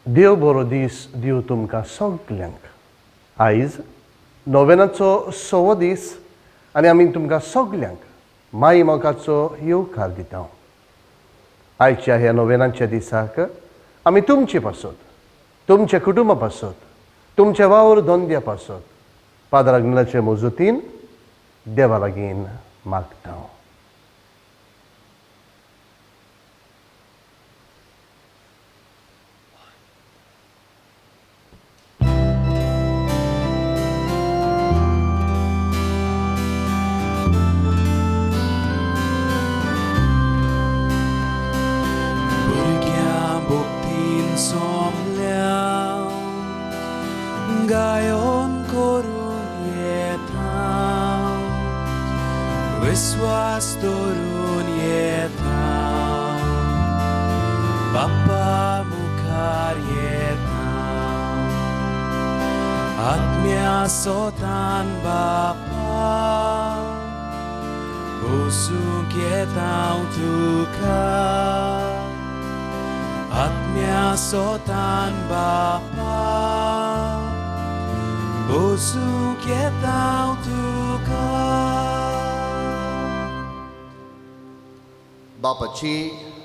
देव बरो दीस दिव तुमकां सगल्यांक। आयज नोवेनाचो 6वो दीस आनी आमी तुमकां सगल्यांक माई मोगाचो येवकार दिता। आयच्या ह्या नोवेनाच्या दिसाक आमी तुमचे पासत, तुमच्या कुटुंबा पासत, तुमच्या वावर धंद्या पासत पाद्र आग्नेलाचे मजतीन देवा लागीं मागता। गायन करून येता, विश्वास धरून येता, बाप्पा मुखार येता, आत्म्या सोतान बाप्पा बसूंक येता तुका, आत्म्या सोतान बाप्पा बसूंक येता तुका। बापाची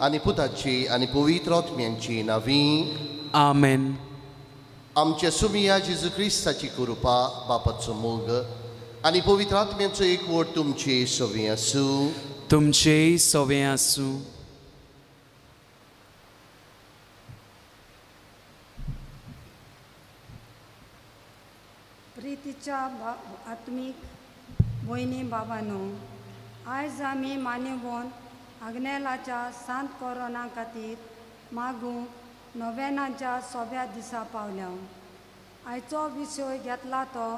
आनी पुताची आनी पवित्र आत्म्यांची नांवी आमेन। आमच्या सुमिया जेजू क्रिस्ताची कृपा, बापाचो मोग आनी पवित्र आत्म्यांचो एकवट तुमचे सवे आसूं, तुमचेय सवे आसूं। प्रितीच्या आत्मीक भयणी बाबानो, आयज आमी मान्यवंत आग्नेलाच्या सांत कोरोना खातीर मागूंक नोवेनाच्या 6व्या दिसा पावल्या। आयचो विशय घेतला तो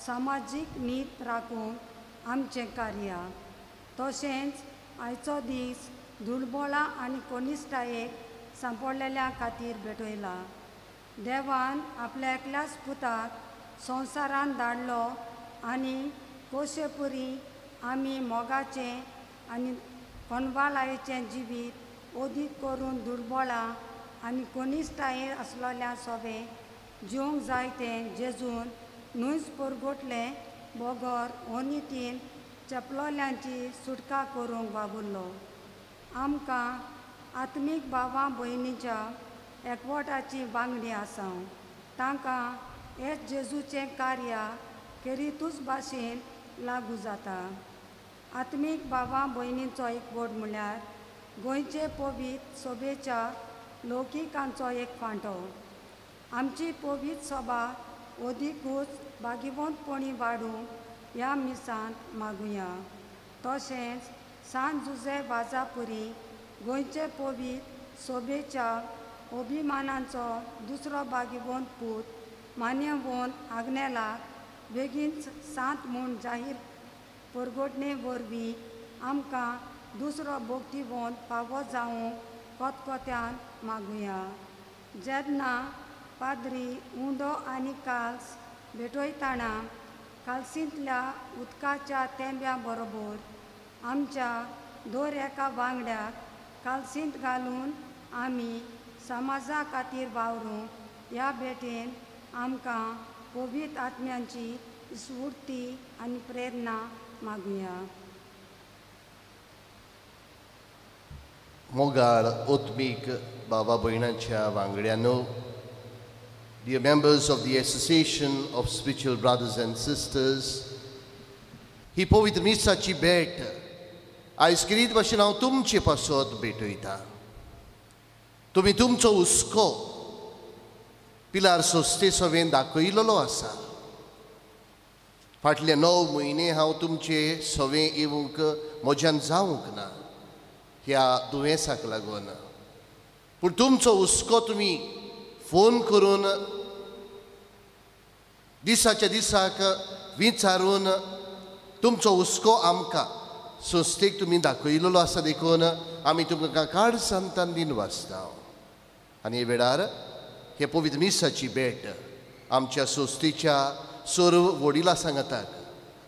सामाजीक नीत राखूंक आमचें कार्य, तशेंच आयचो दीस दुर्बळां आनी कनिश्ठायेक सांपडलेल्या खातीर भेटयला। देवान आपल्या एकल्याच पुताक संवसारान धाडलो आनी कोशेपुरी आमी मोगाचें आनी कोनवालायेचें जिवीत ओदीक करून दुर्बळां आनी कनिश्ठाये आसलेल्या सोबें जिवंक जाय तें जेजून न्हूच परगटलें बगर ओनितीन चेपलोल्यांची सुटका करूंक वावुरलो। आमकां आत्मीक भावा भयणीच्या एकवटाची वांगडी आसा, तांकां हेच जेजूचें कार्य केरीतूच भाशेन लागू जाता। आत्मीक भावा भयणींचो एकवट म्हळ्यार गोंयचे पवित्र सभेच्या लौकिकांचो एक फांटो। आमची पवित्र सभा अदिकूच भागिवंतपणी वाडूंक ह्या मिसांत मागुया। तशेंच सांत जुझे वाजापुरी गोंयचे पवित्र सभेच्या अभिमानाचो दुसरो भागिवंत पूत मान्यवंत आग्नेलाक बेगीन सांत म्हूण जाहीर परगटणे वरवीं आमकां दुसरो भक्तिवंत फावो जावंक कोतकोत्यान मागुया। जेन्ना पाद्री उंडो आनी काल्स भेटयतना कालसींतल्या उदकाच्या तेंब्या बरोबर आमच्या दर एका वांगड्याक कालसींत घालून आमी समाजा खातीर वावरूंक ह्या भेटेन आमकां पवित्र आत्म्यांची स्फूर्ती आनी प्रेरणा मागुया। मोगाळ आत्मीक बाबा भयणांच्या वांगड्यांनो, dear members of the Association of Spiritual Brothers and Sisters, ही पवित्र मिसाची भेट आयज किरीत भाशेन हांव तुमचे पासत भेटयता। तुमी तुमचो हुस्को पिलार संस्थे सवेन दाखयलेलो आसा। फाटले 9 म्हयने हांव तुमचे सवे येवंक म्हज्यान जावंक ना ह्या दुयेंसाक लागून, पूण तुमचो हुस्को तुमी फोन करून दिसाच्या दिसाक विचारून तुमचो हुस्को आमकां संस्थेक तुमी दाखयलेलो आसा, देखून आमी तुमकां काड सांतान दिन वाचता। आनी हे वेळार हे पवित्र मिसाची भेट आमच्या संस्थेच्या सर्व वडिलां सांगाताक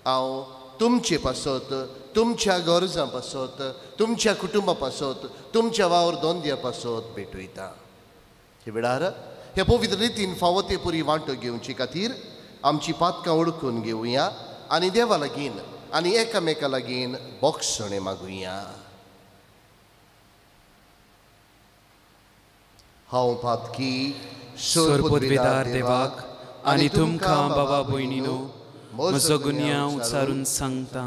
हांव तुमचे पासत, तुमच्या गरजां पासत, तुमच्या कुटुंबा पासत, तुमच्या वावर धंद्या पासत भेटयता। हे वेळार हे पवित्र रितीन फावो ते पुरी वांटो घेवचे खातीर आमची पातकां ओळखून घेवया आनी देवा लागीं आनी एकामेका लागीं बोगसणें मागुया. हांव पातकी सोरपुदवेदार देवाक आनी तुमकां बाबा भयणीनो म्हजो गुन्यांव उच्चारून सांगता,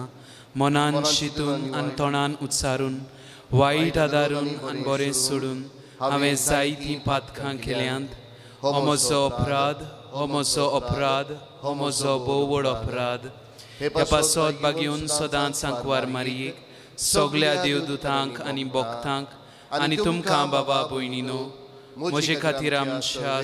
मनान शितून आनी तोंडान उच्चारून, वायट आदारून आनी बरें सोडून हांवें जायतीं पातकां केल्यांत. हो म्हजो अपराध, हो म्हजो अपराध, हो म्हजो भोव व्हड अपराध. हे पासत बागेवन सदांच सांकवार मारयेक, सगल्या देवदूतांक आनी भक्तांक आनी तुमकां बाबा भयणीनो म्हजे खातीर आमच्या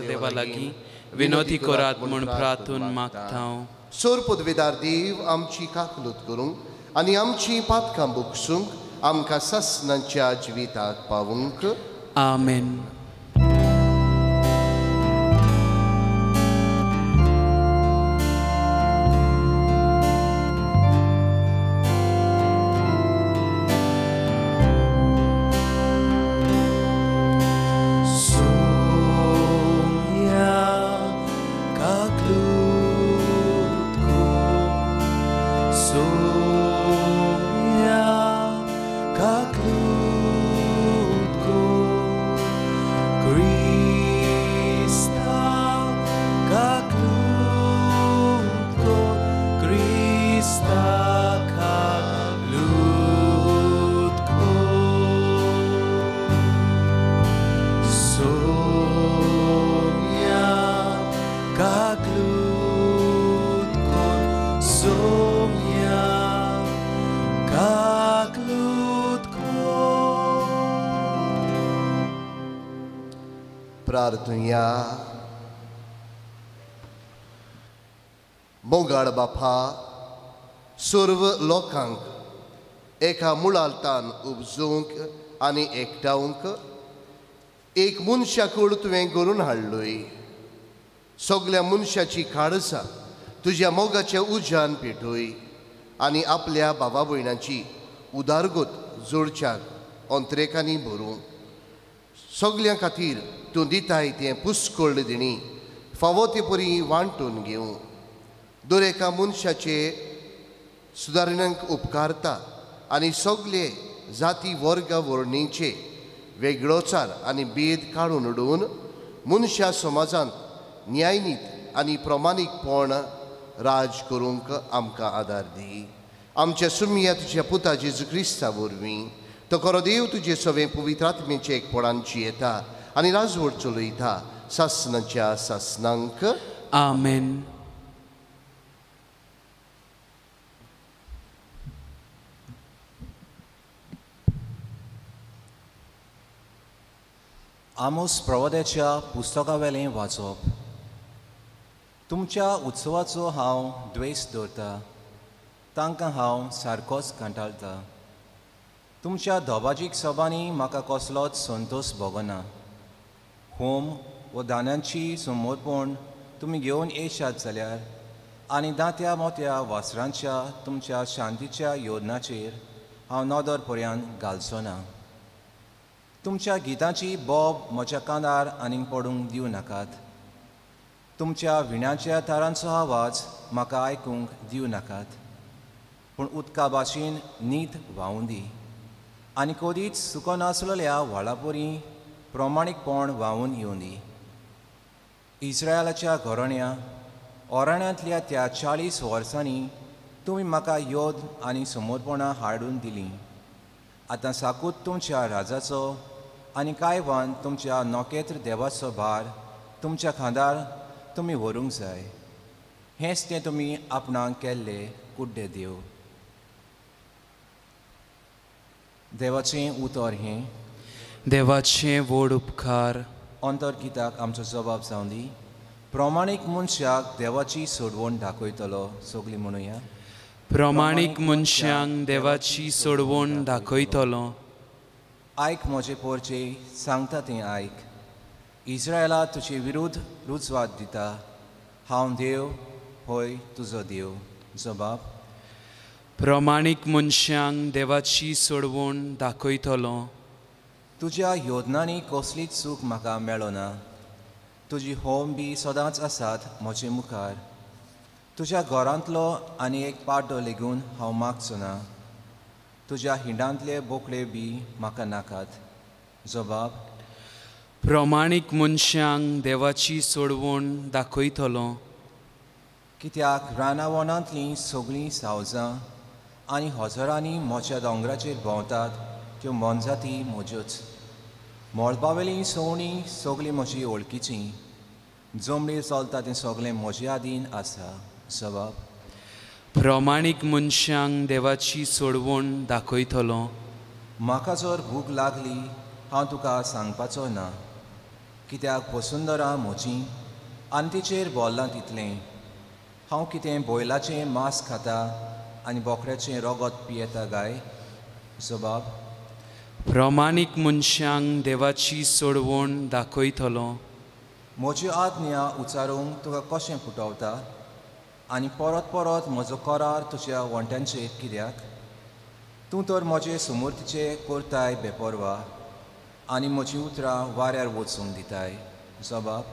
देवा लागीं विनोती करात म्हूण प्रार्थून मागता हांव. सोर पदवेदार देव आमची काकलूत करूंक आनी आमची पातकां भोगसूंक आमकां सासणाच्या जिविताक पावूंक. आमेन. प्रार्थुया. मोगाळ बापा, सर्व लोकांक एका मुळालतान उपजूंक आनी एकठावंक एक मनशा कूड तुवें करून हाडलोय. सगल्या मनशाची काळसां तुज्या मोगाच्या उज्यान पेटय आनी आपल्या बाबा भयणाची उदारगत जोडच्याक अंतरेकांनी भरूं. सगल्यां खातीर तूं दिताय तें पुस्कळ दिणी फावो ते परी वांटून घेवं. दर एका मनशाचे सुदारणांक उपकारता आनी सगले जाती वर्ग वर्णीचे वेगळोचार आनी भेद काडून उडोवन मनशा समाजांत न्यायनीत आनी प्रमाणीकपण राज करूंक आमकां आदार दी. आमच्या सुमया तुज्या पुता जेजू क्रिस्ता वरवीं तो खरो देव तुजे सवें पवित्र आत्म्याचे एकपणान जियेता आनी राजवट चलयता सासणाच्या सासणांक. आमेन. आमोस प्रवाद्याच्या पुस्तकावेलें वाचप. तुमच्या उत्सवाचो हांव द्वेश दवरता, तांकां हांव सारकोच कंटाळटा. तुमच्या धोबाजीक सभांनी म्हाका कसलोच संतोश भोगना. होम व दानांची समर्पण तुमी घेवन येशात जाल्यार आनी दांत्या मोत्या वासरांच्या तुमच्या शांतीच्या योजनाचेर हांव नदर पर्यंत घालचो ना. तुमच्या गितांची बोब म्हज्या कानार आनीक पडूंक दिवं नाकात. तुमच्या विण्याच्या तारांचो आवाज म्हाका आयकूंक दिवं नाकात. पूण उदका भाशेन नीत व्हांवूं दी आनी कदीच सुकनासलेल्या व्हाळापरी प्रमाणीकपण व्हांवून येवं दी. इस्रायलाच्या घराण्या ओराण्यांतल्या त्या 40 वर्सांनी तुमी म्हाका योद आनी समर्पणां हाडून दिलीं. आतां साकूत तुमच्या राजाचो आनी कांय तुमच्या नखेत्र देवाचो भार तुमच्या खांदार तुमी व्हरूंक जाय. हेंच तें तुमी आपणाक केल्ले कुड्डे देव. देवाचें उतर हें. देवाचें व्हड उपकार. अंतर्गिताक आमचो जबाब जावं दी. प्रमाणीक मनशाक देवाची सोडवण दाखयतलो. सगळीं म्हणुया. प्रमाणीक मनशांक देवाची सोडवण दाखयतलो. आयक म्हजे पोरचे, सांगता तें आयक. इस्रायला तुजे विरुद्ध रुजवात दिता. हांव देव, होय तुजो देव. जबाब. प्रमाणीक मनशांक देवाची सोडवण दाखयतलो. तुज्या योजनांनी कसलीच चूक म्हाका मेळना. तुजी होम बी सदांच आसात म्हजे मुखार. तुज्या घरांतलो आनी एक पाटो लेगून हांव मागचो ना. तुज्या हिंडांतले बोकडे बी म्हाका नाकात. जबाब. प्रमाणीक मनशांक देवाची सोडवण दाखयतलो. कित्याक रानावनांतलीं सगळीं सावजां आनी हजारांनी म्हज्या दोंगराचेर भोंवतात त्यो मोनजाती म्हज्योच. मळबावेलीं सवणीं सगळीं म्हजी वळखीचीं. जमनीर चलता तें सगळें म्हजे आदीन आसा. जबाब. प्रमाणीक मनशांक देवाची सोडवण दाखयतलो. म्हाका जर भूक लागली हांव तुका सांगपाचो ना. कित्याक वसुंधरा म्हजी आनी तिचेर बोल्लां तितलें. हांव कितें बैलाचें मांस खाता आनी बोकड्याचें रगत पियेता गाय? जबाब. प्रमाणीक मनशांक देवाची सोडवण दाखयतलो. म्हज्यो आज्ञा उच्चारूंक तुका कशें पुटवता आनी परत परत म्हजो करार तुज्या वण्ट्यांचेर कित्याक? तूं तर म्हजे सुमूर्तीचे करताय बेपर्वा आनी म्हजीं उतरां वाऱ्यार वचूंक दिताय. जबाब.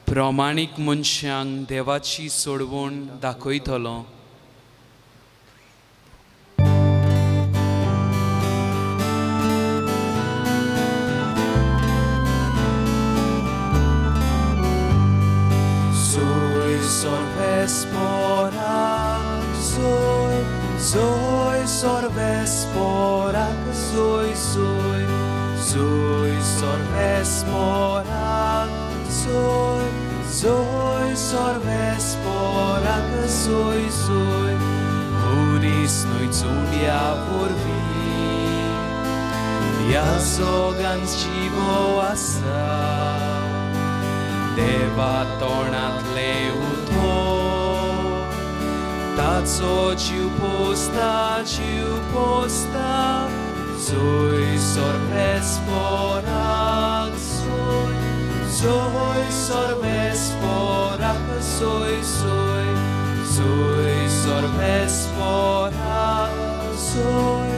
प्रमाणीक मनशांक देवाची सोडवण दाखयतलो. Soy sorvesporak, soy soy, soy sorvesporak, soy, soy sorvesporak, soy soy, Munis noi zulia vorvi, ja sogan jivo asa, deva tornat leuto. Taco जीव पोसता, जोय सर्वेस्पोराक, सोय, जोय सर्वेस्पोराक, सोय सोय, जोय सर्वेस्पोराक, सोय,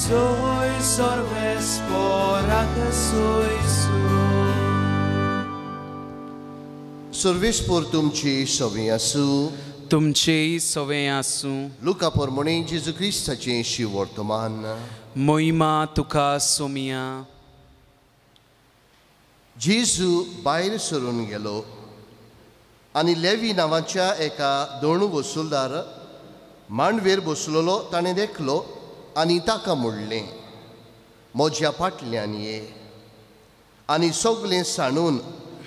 जोय सर्वेस्पोराक, सोय सोय. सर्वेस्पोर तुमची सवी आसूं. तुमचेय सवें आसूं. लुका पोरमोणे जेजू क्रिस्ताचें शिवर्तमान. मोहिमा तुका सोमिया. जेजू भायर सरून गेलो आनी लेवी नांवाच्या एका दोणू वसुलदार मांडवेर बसलेलो ताणें देखलो आनी ताका म्हणलें, म्हज्या फाटल्यान ये. आनी सगळें सांडून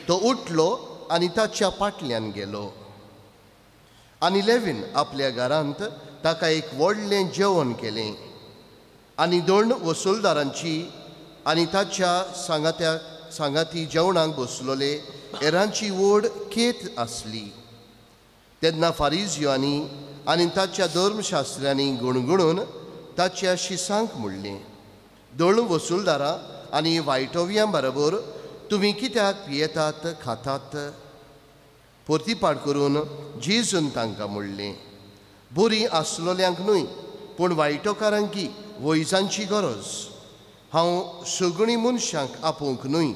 तो उठलो आनी ताच्या फाटल्यान गेलो. आनी लेवीन आपल्या घरांत ताका एक व्हडलें जेवण केलें आनी दोन वसुलदारांची आनी ताच्या सांगाती जेवणाक बसलोले हेरांची व्हड खेत आसली. तेन्ना फारिजियांनी आनी ताच्या धर्मशास्त्र्यांनी गुणगुणून ताच्या शिसांक म्हणलें, दोन वसुलदारां आनी वायटोवयां बरोबर तुमी कित्याक पियेतात खातात? परतीपाट करून जेजून तांकां म्हणलें, बरीं आसलोल्यांक न्हय पूण वायटोकारांकी वैजांची गरज. हांव सगळीं मनशांक आपोवंक न्हय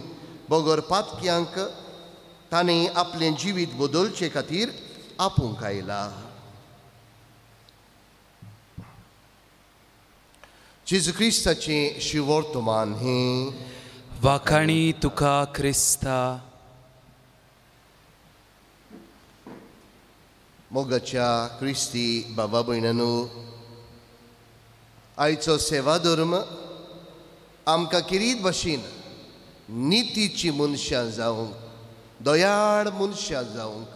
बगर पातक्यांक ताणें आपलें जिवीत बदलचे खातीर आपोवंक आयला. जेजू क्रिस्ताचें शिवर्तमान हें. वाखाणी तुका क्रिस्ता. मोगाच्या क्रिस्ती बाबा भयणांनो, आयचो सेवा धर्म आमकां किरीत भशेन नितीची मनशां जावंक, दयाळ मनशां जावंक,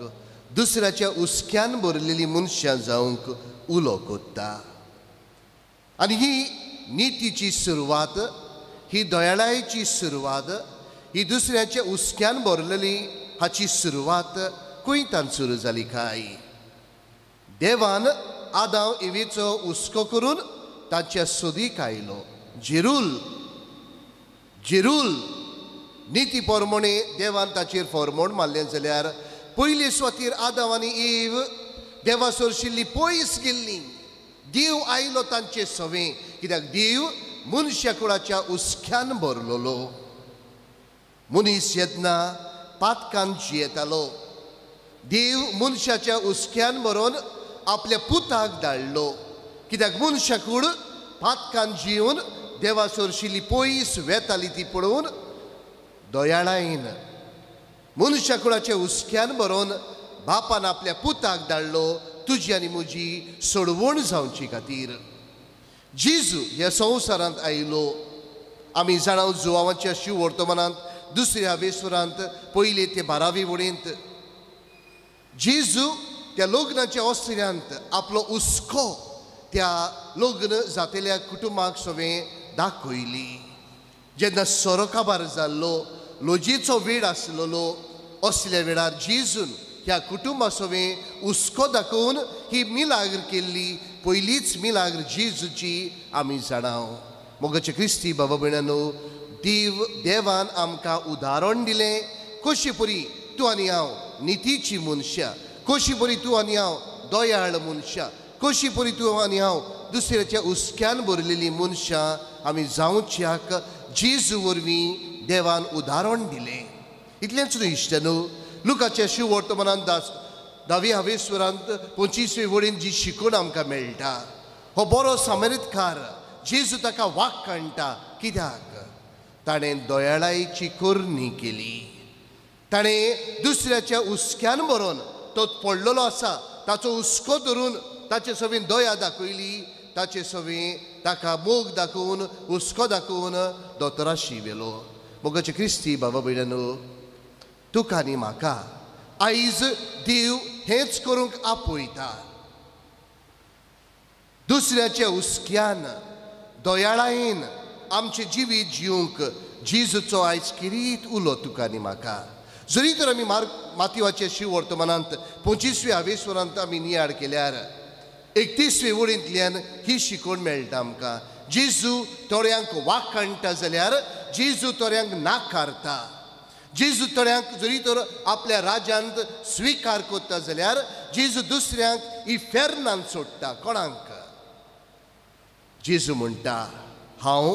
दुसऱ्याच्या हुस्क्यान भरलेली मनशां जावंक उलो कोत्ता. आनी ही नितीची सुरवात, ही दयाळायेची सुरवात, ही दुसऱ्याच्या हुस्क्यान भरलेली हाची सुरवात खंयतान सुरू जाली काय? देवान आदाव इवेचो हुस्को करून ताच्या सोदीक आयलो. जिरूल जिरूल निती पोरमोणे देवान ताचेर फॉर्मोण मारलें जाल्यार पयले सुवातेर आदाव आनी एव देवा सरशिल्ली पयस गेल्ली. देव आयलो तांचे सवें, कित्याक देव मनशा कुळाच्या हुस्क्यान भरलेलो. मनीस येतना पातकान जियेतालो. देव मनशाच्या हुस्क्यान बरोवन आपल्या पुताक धाडलो, कित्याक मनशा कूड पातकान जिवन देवा सरशिल्ली पयस वेताली ती पळोवन दयाळायेन मनशा कुडाच्या हुस्क्यान बरोवन बापान आपल्या पुताक धाडलो तुजी आनी म्हजी सोडवण जावची खातीर. जेजू ह्या संवसारांत आयलो. आमी जाणां जुवांवाच्या शिव वर्तमानांत दुसऱ्या वेसुरांत पयले ते 12वी वळींत जेजू त्या लग्नाच्या ओसऱ्यांत आपलो हुस्को त्या लग्न जातेल्या कुटुंबाक सगळें दाखयली. जेन्ना सोरो काबार जाल्लो, लोजेचो वेळ आसलेलो, असल्या वेळार जेजून ह्या कुटुंबा सवें हुस्को दाखोवन ही मिलाग्र केल्ली. पयलीच मिलाग्र जेजूची आमी जाणाव. मोगाचे क्रिस्ती बाबा भयणानो, देव देवान आमकां उदाहरण दिलें कशी परी तूं आनी हांव नितीची मनशां, कशी परी तूं आनी हांव दयाळ मनशां, कशी परी तूं आनी हांव दुसऱ्याच्या हुस्क्यान भरलेली मनशां आमी जावच्याक जेजू वरवीं देवान उदाहरण दिलें. इतलेंच न्हय इश्टानो, लुकाच्या शिव वर्तमानांत 10वी हावेस्वरांत 25वी वळीन जी शिकवण आमकां मेळटा, हो बरो सामरितकार जेजू ताका वाक काडटा. कित्याक? ताणें दयाळायेची करणी केली. ताणें दुसऱ्याच्या हुस्क्यान बरोवन तो पडलेलो आसा ताचो हुस्को धरून ताचे सवें दया दाखयली, ताचे सवें ताका मोग दाखोवन हुस्को दाखोवन दोतोराशी व्हेलो. मोगाचे क्रिस्ती बाबा भयणानो, तुका आनी म्हाका आयज देव हेंच करूंक आपयता. दुसऱ्याच्या हुस्क्यान दयाळायेन आमचें जिवीत जिवंक जेजूचो आयज किरीत उलो तुका आनी म्हाका. जरी तर आमी मातयेच्या शिव वर्तमानांत 25वी हावेस्वरांत आमी नियाळ केल्यार 31वी वळींतल्यान ही शिकवण मेळटा आमकां. जेजू थोड्यांक वाखाणटा जाल्यार जेजू थोड्यांक नाकारता. जेजू थोड्यांक जरी तर आपल्या राज्यांत स्विकार करता जाल्यार जेजू दुसऱ्यांक इफेर्नान सोडटा. कोणाक? जेजू म्हणटा, हांव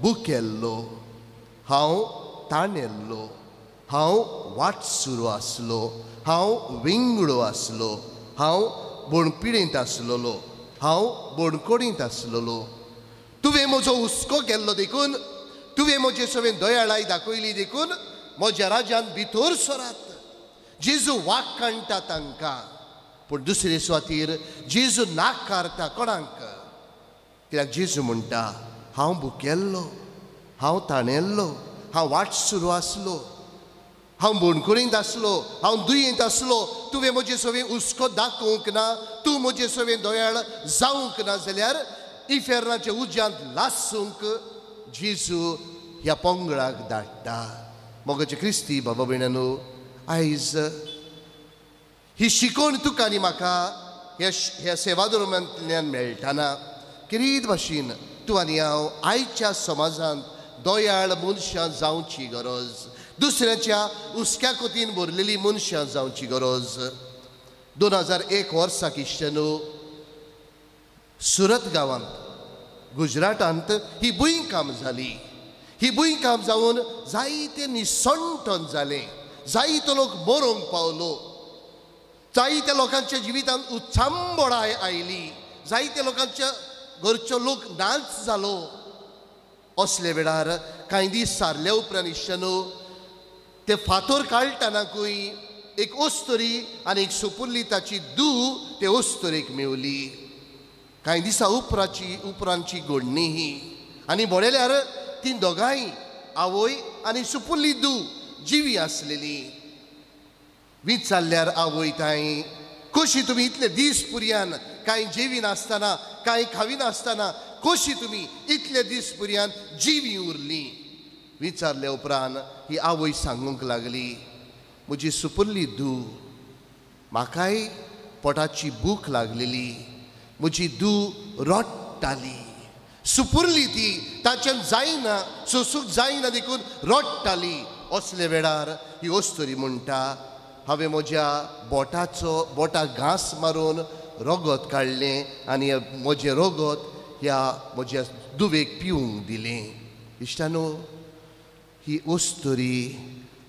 भुकेल्लो, हांव ताणेल्लो, हांव वाटसुरो आसलो, हांव विंगडो आसलो, हांव बोणपिडेंत आसलेलो, हांव बोणकोडींत आसलेलो. तुवें म्हजो हुस्को केल्लो देखून, तुवें म्हजे सवें दयाळाय दाखयली देखून म्हज्या राज्यांत भितर सरात. जेजू वाखाणटा तांकां, पूण दुसरे सुवातीर जेजू नाकारता. कोणाक? कित्याक जेजू म्हणटा, हांव भुकेल्लो, हांव ताणेल्लो, हांव वाटसुरो आसलो, हांव बोणकुरींत आसलो, हांव दुयेंत आसलो, तुवें म्हजे सवें हुस्को दाखोवंक ना, तूं म्हजे सवें दयाळ जावंक ना जाल्यार इफेर्नाच्या उज्यांत लासूंक जेजू ह्या पंगडाक धाडटा. मोगाचे क्रिस्ती बाबा भयणानो, आयज ही शिकवण तुका आनी म्हाका ह्या सेवा धर्मांतल्यान मेळटाना किरीत भाशेन तूं आनी हांव आयच्या समाजांत दयाळ मनशां जावची गरज, दुसऱ्याच्या हुस्क्या कोतीन भरलेली मनशां जावची गरज. 2001 वर्सा इश्टानो, सुरत गांवांत गुजरातांत ही भुंयकांप जाली. ही भुंयकांप जावन जायते निसंटन जालें, जायतो लोक मरोंक पावलो, जायत्या लोकांच्या जिवितांत उचांबळाय आयली, जायत्या लोकांच्या घरचो लोक नाच जालो. असले वेळार कांय दीस सारल्या उपरांत इश्टानो, ते फातोर काडटनाकूय एक अस्तुरी आनी एक सुपुल्ली ताची दू ते अस्तुरेक मेवली. कांय दिसां उपरांतची घडणी ही. आनी पळयल्यार ती दोगांय आवय आनी सुपुल्ली दू जिवी आसलेली. विचारल्यार आवय ताई, कशी तुमी इतले दीस पुरयान कांय जेविनासतना कांय खाविनासतना कशी तुमी इतले दीस पुरयान जिवी उरली? विचारल्या उपरांत ही आवय सांगूंक लागली, म्हजी सुपुल्ली दू, म्हाकाय पोटाची भूक लागलेली, म्हजी दू रडटाली, सुपुरली ती, ताच्यान जायना, सोसूंक जायना देखून रडटाली. असले वेळार ही अस्तुरी म्हणटा, हांवें म्हज्या बोटाक घांस मारून रगत काडलें आनी म्हजें रगत ह्या म्हज्या दुवेक पिवंक दिलें. इश्टानो, ही अस्तुरी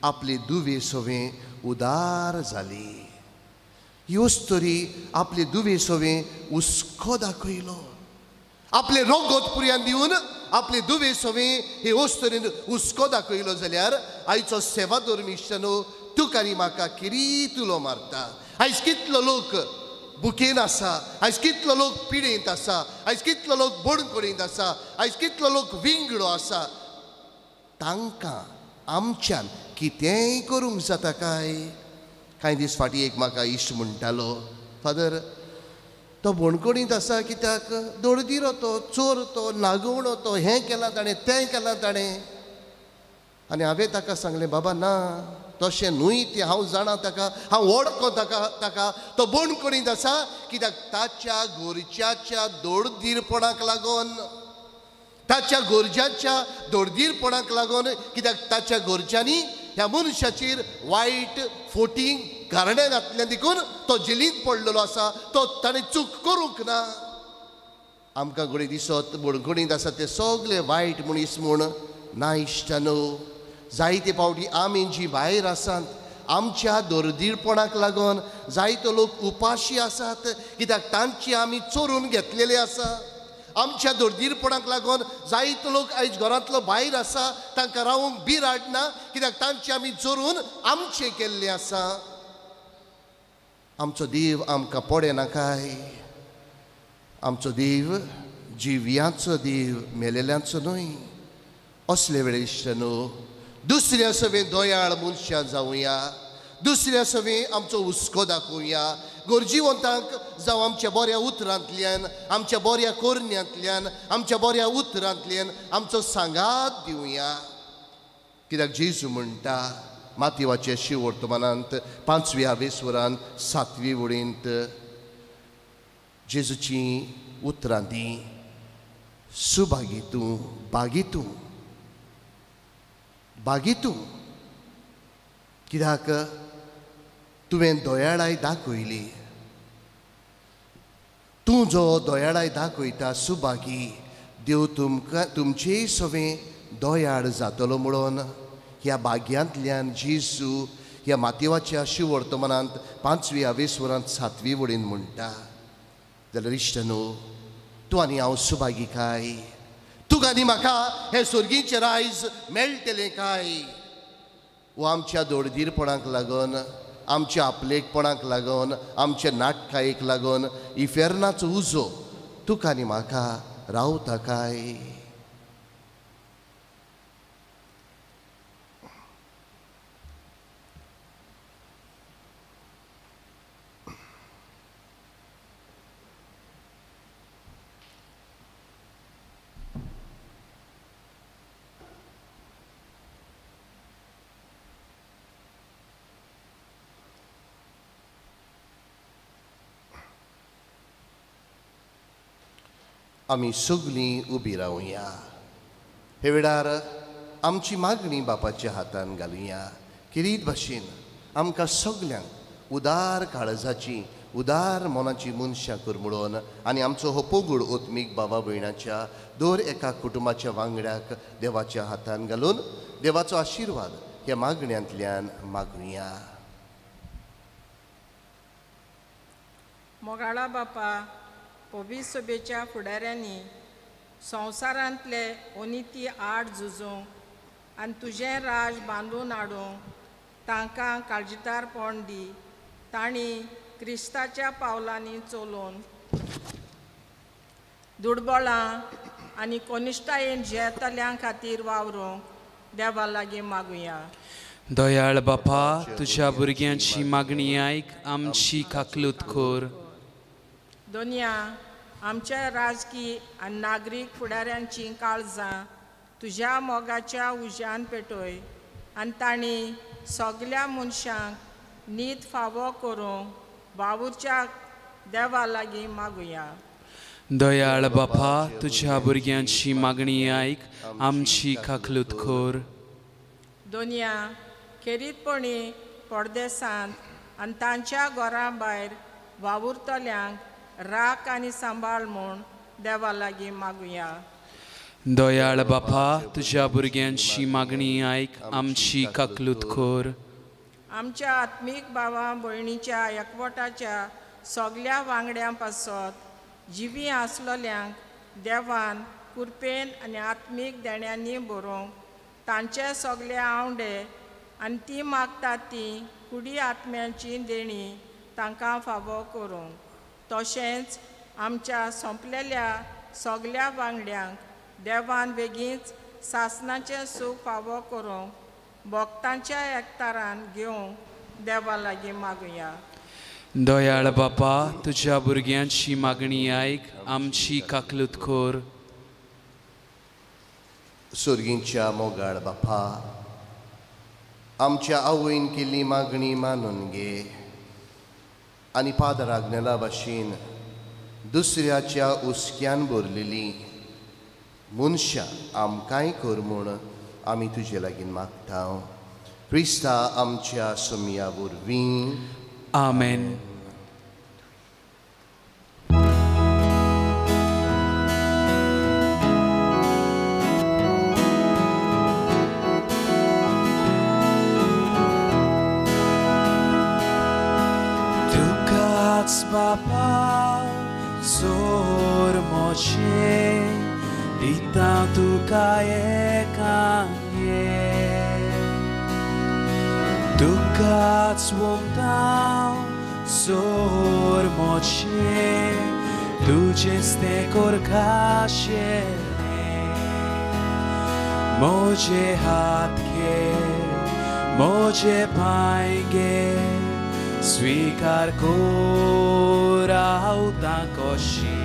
आपली दुवे सवें उदार जाली. ही अस्तुरी आपली दुवे सवें हुस्को दाखयलो. आपले रोगोत पुरयान दिवन आपले दुवे सवें हे अस्तुरीन हुस्को दाखयलो जाल्यार आयचो सेवा धर्मिश्टानो तुका आनी म्हाका किरीत उलो मारता. आयज कितलो लोक बुकेन आसा, आयज कितलो लोक पिडेंत आसा, आयज कितलो लोक बणकोडींत आसा, आयज कितलो लोक विंगडो आसा. तांकां आमच्यान कितेंय करूंक जाता काय? कांय दीस फाटीं एक म्हाका इश्ट म्हणटालो, फादर तो बणकोडींत आसा कित्याक दोळदिरो तो, चोर तो, नागोवणो तो, हें केलां ताणें, तें केलां ताणें. आनी हांवें ताका सांगलें, बाबा ना, तशें न्हय तें, हांव जाणा ताका, हांव वळखो ताका, ताका तो बणकोडींत आसा कित्याक ताच्या गोरच्याच्या दोळदीरपणाक लागून, ताच्या गोरजाच्या दोळदीरपणाक लागून, कित्याक ताच्या गोरजांनी ह्या मनशाचेर वायट फोटींग गारणें घातलें देखून तो जेलींत पडलेलो आसा. तो ताणें चूक करूंक ना. आमकां घडये दिसत बणकोडींत आसा ते सगळे वायट मनीस म्हूण. ना इश्टानो, जायते फावटी आमी जी भायर आसात आमच्या दरदीरपणाक लागून जायतो लोक उपाशी आसात कित्याक तांची आमी चोरून घेतलेले आसा. आमच्या दरदीरपणाक लागून जायतो लोक आयज घरांतलो भायर आसा, तांकां रावूंक बिराड ना कित्याक तांची आमी चोरून आमचें केल्लें आसा. आमचो देव आमकां पडना काय? आमचो देव जिव्यांचो देव, मेलेल्यांचो न्हय. असले वेळे इश्टानो दुसऱ्या सवें दयाळ मनशां जावया, दुसऱ्या सवें आमचो हुस्को दाखोवया. गरजेवंतांक जावं आमच्या बऱ्या उतरांतल्यान, आमच्या बऱ्या कोरण्यांतल्यान, आमच्या बऱ्या उतरांतल्यान आमचो सांगात दिवया. कित्याक जेजू म्हणटा मातयेवाचे शिवर्तमानांत 5व्या वेसवरांत 7वी वळींत जेजूची उतरां ती, सुभागी तूं, भागी तूं, भागी तूं, कित्याक तुवें दयाळाय दाखयली. तूं जो दयाळाय दाखयता सुभागी, देव तुमकां तुमचेय सवें दयाळ जातलो म्हणून ह्या भाग्यांतल्यान जेजू ह्या मातयेवाच्या शिवर्तमानांत 5व्या वेसवरांत 7वी वळीन म्हणटा. जाल्यार इश्टानो, तूं आनी हांव सुभागी काय? तुका आनी म्हाका हें सर्गीचें रायज मेळटलें काय? वो आमच्या दोळदीरपणाक लागून, आमच्या आपलेकपणाक लागून, आमच्या नाटकायेक लागून इफेर्नाचो उजो तुका आनी म्हाका रावता काय? आमी सगळीं उबी रावया. हे वेळार आमची मागणी बापाच्या हातान घालुया. किरीत भाशेन आमकां सगल्यांक उदार काळजाची, उदार मनाची मनशां कर म्हणून आनी आमचो हो पोगूड ओत्मीक बाबा भयणाच्या दर एका कुटुंबाच्या वांगड्याक देवाच्या हातान घालून देवाचो आशिर्वाद ह्या मागण्यांतल्यान मागुया. मोगाळा बापा, पवित्र सभेच्या फुडाऱ्यांनी संवसारांतले अनिती आड झुजूंक आनी तुजें राज बांदून हाडूंक तांकां काळजीदारपण दी. तांणी क्रिस्ताच्या पावलांनी चलोवन दुर्बळां आनी कनिश्ठायेन जियेतल्यां खातीर वावरूंक देवा लागीं मागुया. दयाळ बापा, तुज्या भुरग्यांची मागणी आयक, आमची काकलूत कर. दोनया आमच्या राजकी आनी नागरीक फुडाऱ्यांची काळजां तुज्या मोगाच्या उज्यान पेटय आनी तांणी सगल्या मनशांक नीत फावो करूंक वावुरच्या देवा लागीं मागुया. दयाळ बापा, तुज्या भुरग्यांची मागणी आयक, आमची काकलूत कर. दोनया खेरीतपणी परदेसांत आनी तांच्या घरा भायर वावुरतल्यांक राख आनी सांबाळ म्हूण देवा लागीं मागुया. दयाळ बापा, तुज्या भुरग्यांची मागणी आयक, आमची काकलूत कर. आमच्या आत्मीक भावा भयणीच्या एकवटाच्या सगल्या वांगड्यां पासत जिवी आसलोल्यांक देवान कृपेन आनी आत्मीक देण्यांनी बरोवंक तांचे सगळे आंवडे आनी ती मागतात ती कुडी आत्म्यांची देणी तांकां फावो करूंक. तशेंच आमच्या सोंपलेल्या सगल्या वांगड्यांक देवान बेगीच सासणाचें सूख फावो करूंक भक्तांच्या एकतारान घेवंक देवा लागीं मागुया. दयाळ बापा, तुज्या भुरग्यांची मागणी आयक, आमची काकलूत कर. सुर्गींच्या मोगाळ बापा, आमच्या आवयन केल्ली मागणी मानून घे आनी पादर आग्नेला भाशेन दुसऱ्याच्या हुस्क्यान भरलेली मनशां आमकांय कर म्हूण आमी तुजे लागीं मागता. क्रिस्ता आमच्या सोमया वरवीं. आमेन. तुकाच बापा जोर मोचे दिता तुका एकांगे, तुकाच वमता जोर मोचे तुजेच तें करखाशेलें. म्हजे हात घे, म्हजे पांय घे, स्वीकार कर हांव कशी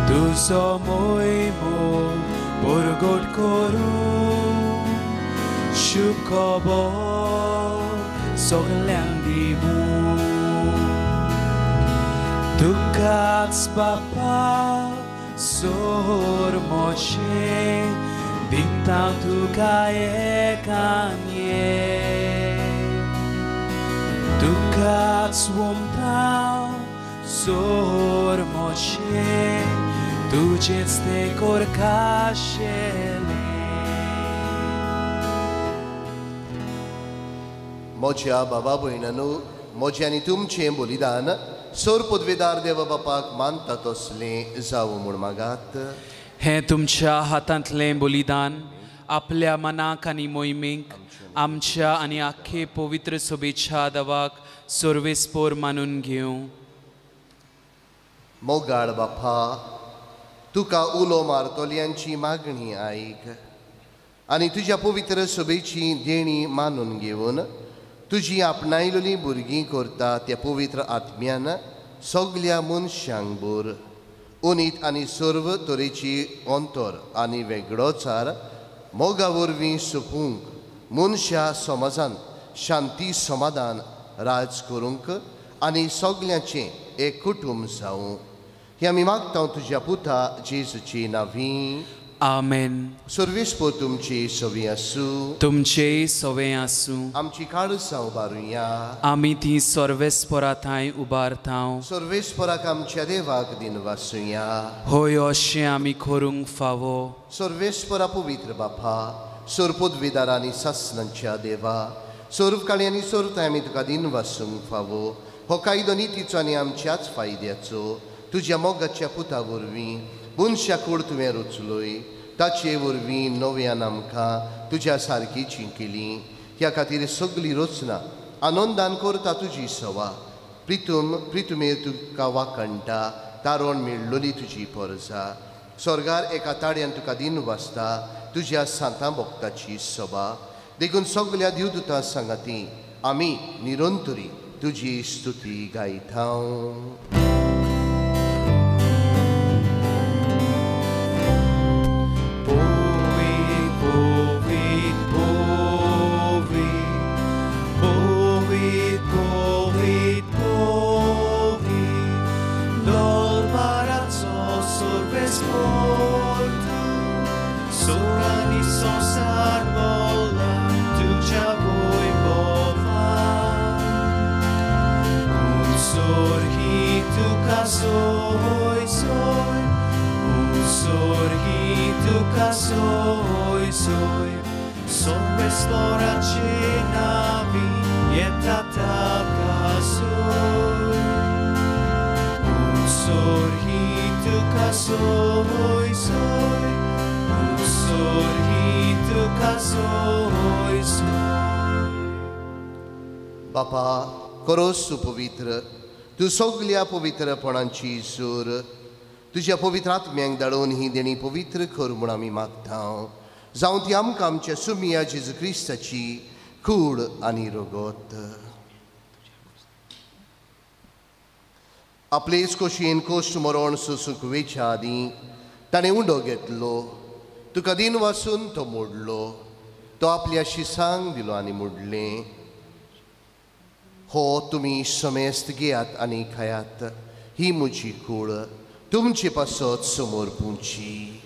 तुजो मोहिमो परगट करूं शुभ खबर सगल्यांक दिवूं. तुकाच बापा जोर मोचे दिता तुका एकांये, तुकाच वमता जोर मोचे तुजेच तें करखाशेलें. म्हज्या बाबा भयणांनो, म्हजें आनी तुमचें बलिदान सोर पदवेदार देवा बापाक मानता तसलें जावं म्हूण मागात. हें तुमच्या हातांतलें बलिदान आपल्या मनाक आनी मोहिमेक आमच्या आनी आख्खे पवित्र सोबेच्या दवाक सर्वेस्पोर मानून घेवं. मोगाळ बापा, तुका उलो मारतल्यांची मागणी आयक आनी तुज्या पवित्र सभेची देणी मानून घेवन तुजी आपणायलेली भुरगीं करता त्या पवित्र आत्म्यान सगल्या मनशांक भर उनीत आनी सर्व तरेची अंतर आनी वेगळोचार मोगा वरवीं सोंपूंक मनशा समाजान शांती समाधान राज करूंक आनी सगल्यांचें एक कुटुंब जावं हें आमी मागता तुज्या पुता जेजूची नांवी. आमेन. सर्वेस्पोर तुमची सवी आसूं. तुमचेय सवें आसूं. आमची काळसां उबारुया. आमी ती सर्वेस्पोरा थंय उबारता. सर्वेस्पोराक आमच्या देवाक दिनवासुया. होय, अशें आमी करूंक फावो. सर्वेस्पोरा पवित्र बापा, सर्वपदवीदार आनी सासणांच्या देवा, सर्वकाळी आनी सर्वताय आमी तुका दिनवासूंक फावो. हो कायदो नितीचो आनी आमच्याच फायद्याचो तुज्या मोगाच्या पुता वरवीं मनशा कूड तुवें रचलोय, ताचे वरवीं नव्यान आमकां तुज्या सारकी जिंकली. ह्या खातीर सगली रचना आनंदान करता तुजी सवा. प्रितुम प्रितुमेर तुका वाखणटा, तारण मेळ्ळोली तुजी परजा. स्वर्गार एका ताळ्यान तुका दिन वाचता तुज्या सांतां भक्ताची सभा. देखून सगल्या देवदूतां सांगाती आमी निरंतरी तुजी स्तुती गायता. Soy, soy, un sorgi तुका सोय सोय सोर्वेस्पोराचे नावी येता ताका सोय उत्सोर्ही तुका सोय सोय उत्सोर्ही तुका सोय सोय. बापा करोस तूं पवित्र, तूं सगल्या पवित्रपणाची सूर, तुज्या पवित्र आत्म्यांक धाडून ही देणी पवित्र कर म्हूण आमी मागता. जावं ती आमकां आमच्या सुमिया जेजू क्रिस्ताची कूड आनी रगत. आपलेच खोशयेन कोश्ट मरण सोसूंक वेच्या आदीं ताणें उंडो घेतलो, तुका दिन वासून तो मोडलो, तो आपल्या शिसांक दिलो आनी मोडलें, हो तुमी समेस्त घेयात आनी खायात, ही म्हजी कूड तुमचे पासत समोर पुंची.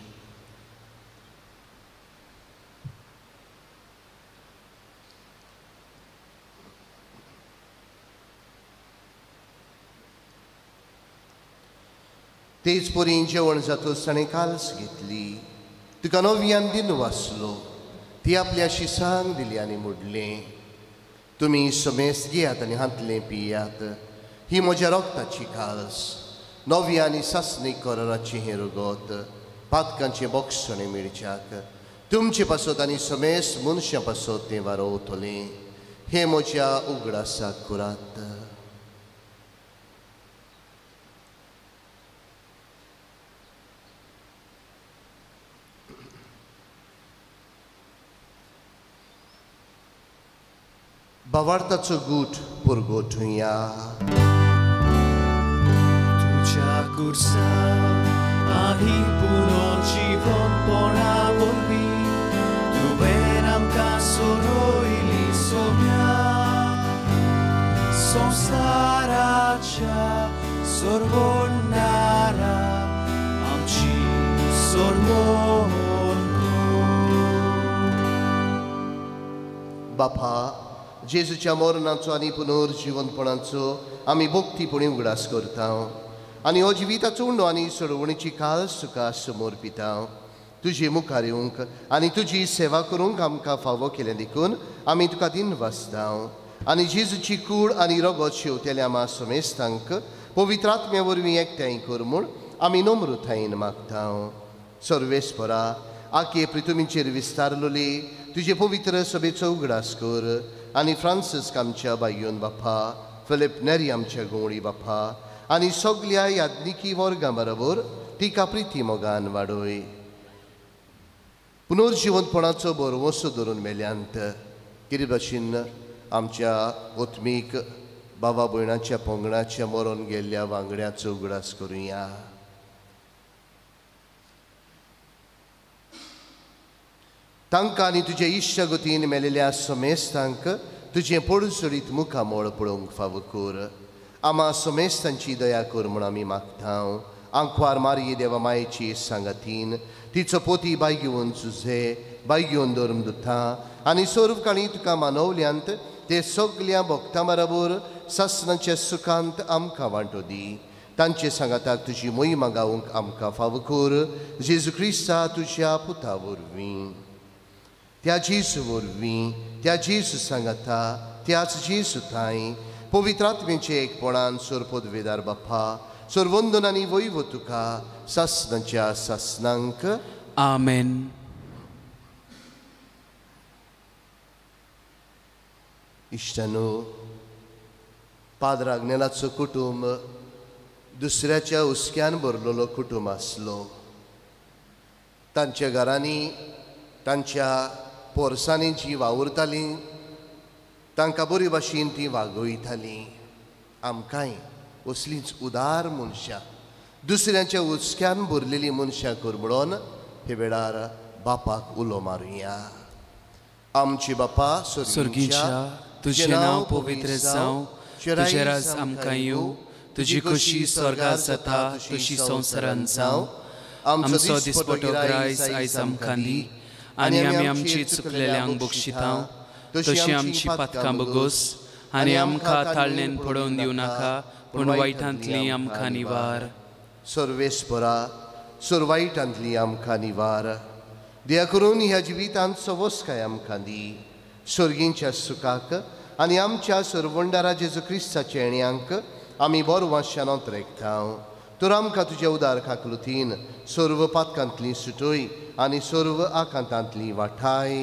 तेच परी जेवण जातच ताणें काल्स घेतली, तुका नव्यान दिन वाचलो, ती आपल्या शिसांक दिली आनी मोडलें, तुमी समेस्त घेयात आनी हांतलें पियात, ही म्हज्या रोगताची काल्स, नव्या आनी सासणी कराराचें हें रगत पातकांचें बोगसणें मेळच्याक तुमचे पासत आनी समेस्त मनशां पासत तें वारोवतलें. हें म्हज्या उगडासाक करात. भावार्थाचो गूट पुरगोटुया. तुज्या कुर्सा आनी पुनर्जीवनपणा वरवीं तुवें आमकां सोडयली सोम्या संवसाराच्या सोडवणारा आमची सोडवण कर. बापा, जेजूच्या मरणाचो आनी पुनर्जीवनपणाचो आमी भक्तीपणी उगडास करता आनी हो जिविताचो उंडो आनी सोडवणीची काल्स तुका समोर पिता. तुजे मुखार येवंक आनी तुजी सेवा करूंक आमकां फावो केलें देखून आमी तुका दिन वाचता आनी जेजूची कूड आनी रगत शेवतेल्या आमा समेस्तांक पवित्र आत्म्या वरवीं एकठांय कर म्हूण आमी नम्रतायेन मागता. सर्वेस्परा, आखे पृथ्वीचेर विस्तारलोली तुजे पवित्र सभेचो उगडास कर आनी फ्रांसिस्क आमच्या बायन बापा, फिलीप नेरी आमच्या गवळी बापा आनी सगल्या याज्ञिकी वर्गां बरोबर तिका प्रिती मोगान वाडय. पुनर्जिवंतपणाचो भरवंसो धरून मेल्यांत कितें भाशेन आमच्या आत्मीक बाबा भयणाच्या पंगडाच्या मरून गेल्ल्या वांगड्याचो उगडास करुया. तांकां आनी तुजे इश्टागतीन मेलेल्या समेस्तांक तुजें पडसडीत मुखामळ पळोवंक फावो कर. आमा समेस्तांची दया कर म्हूण आमी मागता. आंकवार मारये देवा मायेची सांगातीन तिचो पोती बाय घेवन जुझे बाय घेवन धर्म दुता आनी सर्व काणी तुका मानवल्यांत ते सगल्या भक्तां बरोबर सासणाच्या सुखांत आमकां वांटो दी. तांचे सांगाताक तुजी मोहिमा गावंक आमकां फावो कर जेजू क्रिस्ता तुज्या पुता वरवीं. त्या जेजू वरवीं, त्या जेजू सांगाता, त्याच जेजू थांय पवित्र आत्म्याचे एकपणान सोरपदवेदार बाप्पा सर्वंदन आनी वैव तुका सासणाच्या सासणांक. आमेन. इश्टानो, पाद्र आग्नेलाचो कुटुंब दुसऱ्याच्या हुस्क्यान भरलेलो कुटुंब आसलो. तांच्या घरांनी तांच्या पोरसांनी जी वावुरतालीं तांकां बरी भाशेन ती वागयतालीं. आमकांय असलींच उदार मनशां, दुसऱ्यांच्या हुस्क्यान भरलेलीं मनशां कर म्हणून हे वेळार बापाक उलो मारुया. आमचे बापा स्वर्गीच्या, तुजें नांव पवित्र जावं, तुजें राज आमकां येवं, तुजी खोशी स्वर्गार जाता तशी संवसारांत जावं. आमचो दिसपटो ग्रायस आयज आमकां दी आनी आमी आमची चुकलेल्यांक बक्षिता तशी आमची पातकां बगोस आनी आमकां ताळणेन पडोवन दिवं नाका, पूण वायटांतली आमकां निवार. सर्वेस्परा, सर्वायटांतली आमकां निवार. दया करून ह्या जिवितांत सवस्काय आमकां दी सर्गींच्या सुखाक आनी आमच्या सरवंडारा जेजू क्रिस्ताच्या येण्यांक आमी बरो वाश्यानोत रेखता. तर आमकां तुज्या उदार काकलुतीन सर्व पातकांतली सुटय आनी सर्व आकांतांतली वाठाय.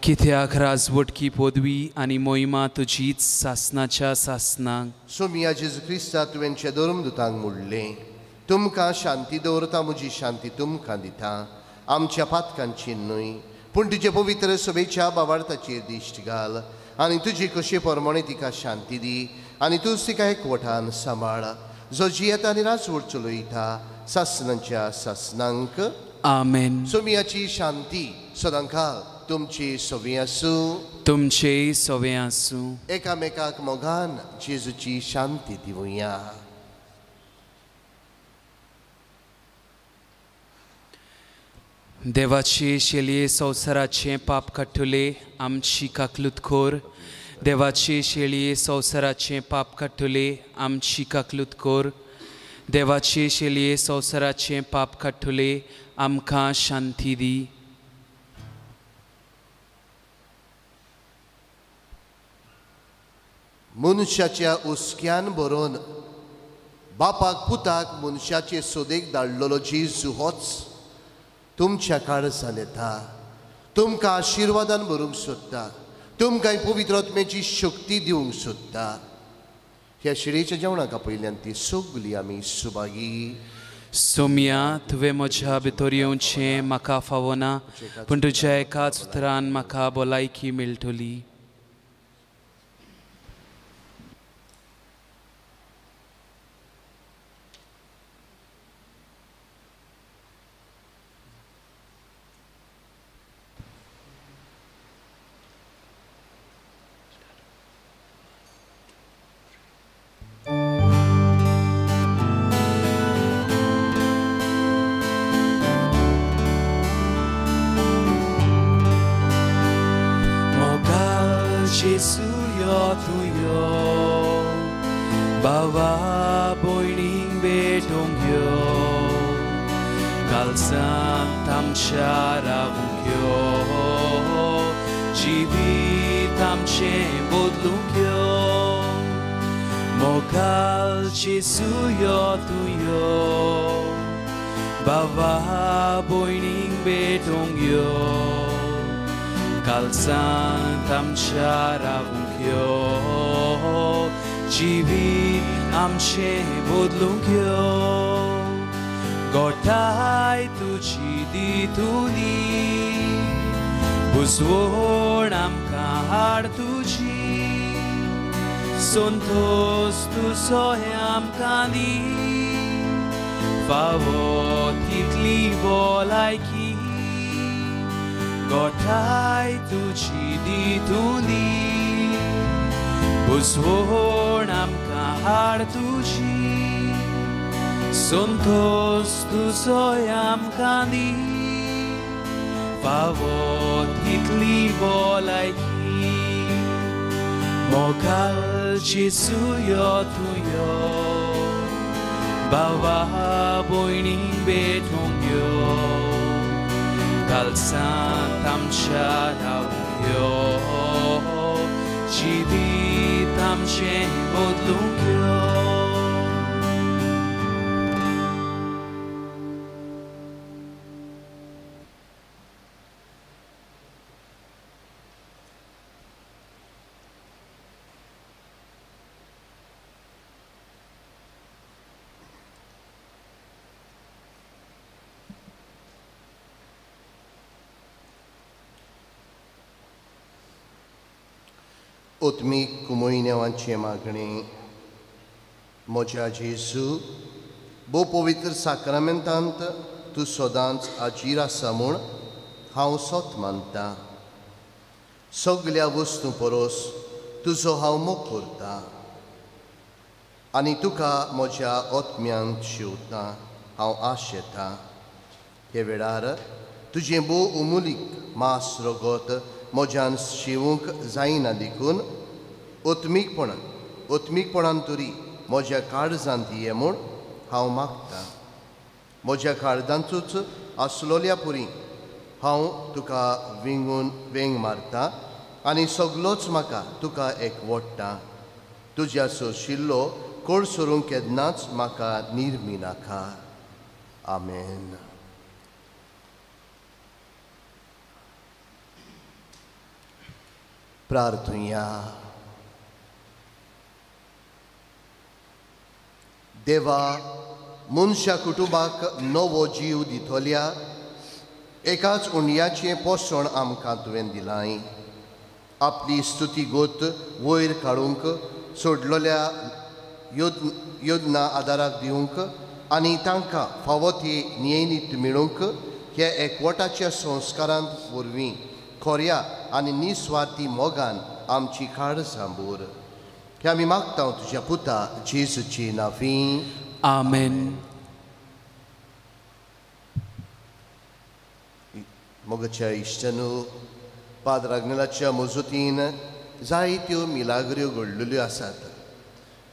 कित्याक राजवटकी पदवी आनी मोहिमा तुजीच सासनाच्या सासनाक. सोमिया जेजू क्रिस्ता तुवेंच्या धर्मदुतांक म्हणलें, तुमकां शांती दवरता, म्हजी शांती तुमकां दिता. आमच्या पातकांची न्हय पूण तुजे पवित्र सभेच्या बावार्थाचेर दिश्ट घाल आनी तुजी कशे प्रमाणे तिका शांती दी आनी तूंच तिका एकवटान सांबाळ, जो जियेता आनी राजवट चलयता सासनाच्या सासनांक. आमेन. सोमियाची शांती सदांकाल तुमची सवी आसूं. तुमचेय सवे आसूं. एकामेकाक मोगान जेजूची शांती दिवया. देवाचे शेलये संवसाराचें पाप काडटले आमची काकलूत कोर. देवाचे शेळये संवसाराचें पाप काडटले आमची काकलूत कोर. देवाचे शेलये संवसाराचें पाप काडटले आमकां शांती दी. मनशाच्या हुस्क्यान भरून बापाक पुताक मनशाचे सोदेक धाडलेलो जेजू होच तुमच्या काळजान येता, तुमकां आशिर्वादान भरूंक सोदता, तुमकां पवित्र आत्म्याची शक्ती दिवंक सोदता. ह्या शिळेच्या जेवणाक आपयल्यान ती सगली आमी सुभागी. सोम्या, तुवें म्हज्या भितर येवचें म्हाका फावना, पूण तुज्या एकाच उतरान म्हाका भलायकी मेळटली. संतोष तुजो आमकां दी, फावो तितली भलायकी गोठाय तुजी दितुली. बुजवण आमकां हाड तुजी, संतोष तुजो आमकां दी, फावो तितली भलायकी. मोगाल जेजू यो तूं यो, बाबा भयणींक भेटूंक यो, कालसांत आमच्या रावूंक यो, जिवीत आमचें बदलूंक यो. उत्मीक कुमोयन्यावांचें मागणें. म्हज्या जेजू, भोव पवित्र साक्रामेंतांत तूं सदांच हाजीर आसा म्हूण हांव सत मानता. सगल्या वस्तूं परस तुजो हांव मोग करता आनी तुका म्हज्या आत्म्यांत शिवता हांव आशेता. हे वेळार तुजें भोव उमुलीक मास रगत म्हज्यान शिवूंक जायना देखून ओत्मीकपणान तरी म्हज्या काळजांत ये म्हूण हांव मागता. म्हज्या काळजांतूच आसलोल्या पुरी हांव तुका विंगून वेंग मारता आनी सगलोच म्हाका तुका एकवटता. तुज्या सोशिल्लो कोड सोरूंक केन्नाच म्हाका निर्मी नाका. आमेन. प्रार्थुया. देवा, मनशा कुटुंबाक नवो जीव दितल्या एकाच उंड्याचें पोसण आमकां तुवें दिलाय. आपली स्तुती गोत वयर काडूंक सोडलेल्या योजना आदाराक दिवंक आनी तांकां फावो ती नियमीत मेळूंक ह्या एकवटाच्या संस्कारांत वरवीं खोऱ्या आनी निस्वार्थी मोगान आमची काड सांबूर. हे आमी मागता तुज्या पुता जेजूची नांवी. आमेन. मोगाच्या इश्टानू, पाद्र आग्नेलाच्या मजुतीन जायत्यो मिलाग्र्यो घडलेल्यो आसात.